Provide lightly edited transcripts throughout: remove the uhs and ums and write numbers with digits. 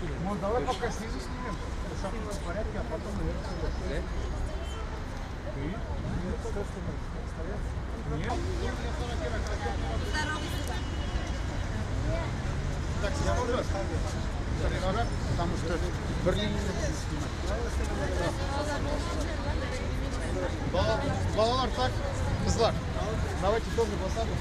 Ну, давай пока снизу снимем, чтобы в порядке, а потом наверх. Ты? Нет. Так, я уже потому что в Берлине не снимать. Балалар так, кызлар. Давайте тоже посадим.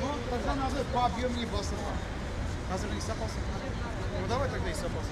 Ну, тогда надо по объемнее басырға. Қазір иса басыр. Ну, давай тогда иса басыр.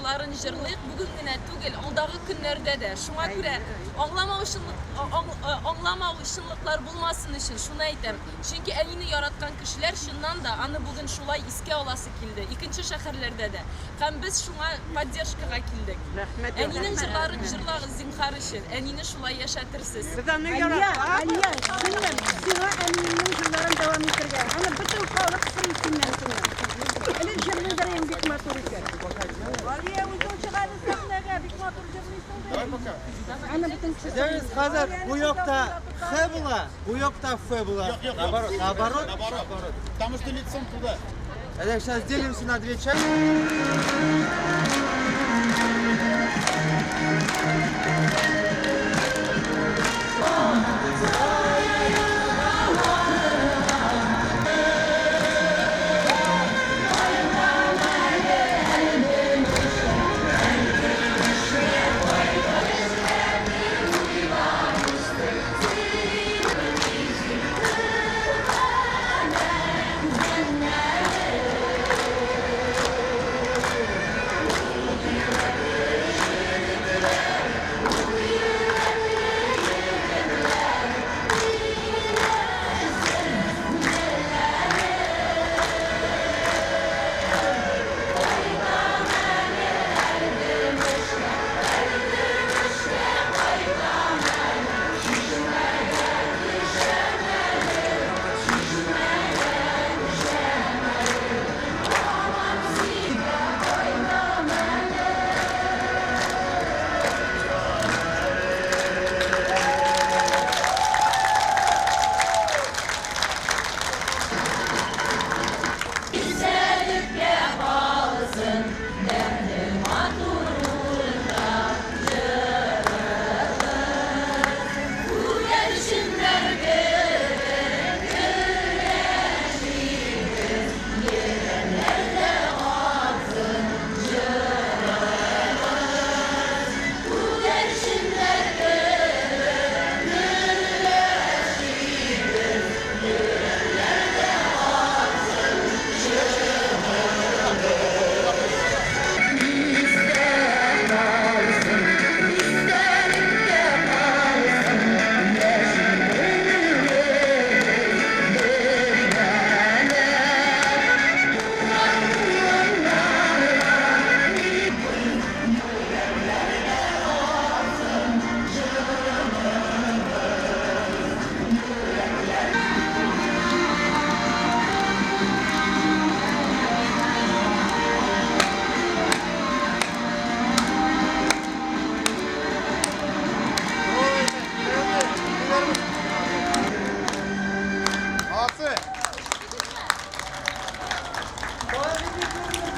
җырларын җырлыйк, бүген генә түгел, алдагы көннәрдә дә. Шуңа күрә аңламаучынлык, аңламаучынлыклар булмасын өчен шуны әйтәм. Чөнки әнине яраткан кешеләр чыннан да аны бүген шулай искә аласы килде, икенче шәһәрләрдә дә. Һәм без шуңа поддержкага килдек. Рәхмәт. Әнинең җырларын җырлагыз, зинһар өчен. Әнине шулай яшәтерсез. Без аны Алия, яратабыз. Алия, сеңлем, сиңа әниемнең җырларын дәвам итәргә. Аны бөтен халык сорый синнән шуны. Әле җырлыйдыр инде бик матур итеп. Алия, үзең чык әле сәхнәгә, бик матур җырлыйсың бит. Давай пока. Аны бөтен кеше Дәвис хәзер бу якта Х була, бу якта Ф була. Юк, юк, юк. Наоборот. Наоборот. Наоборот. Потому что лицом туда. Это сейчас делимся на две части.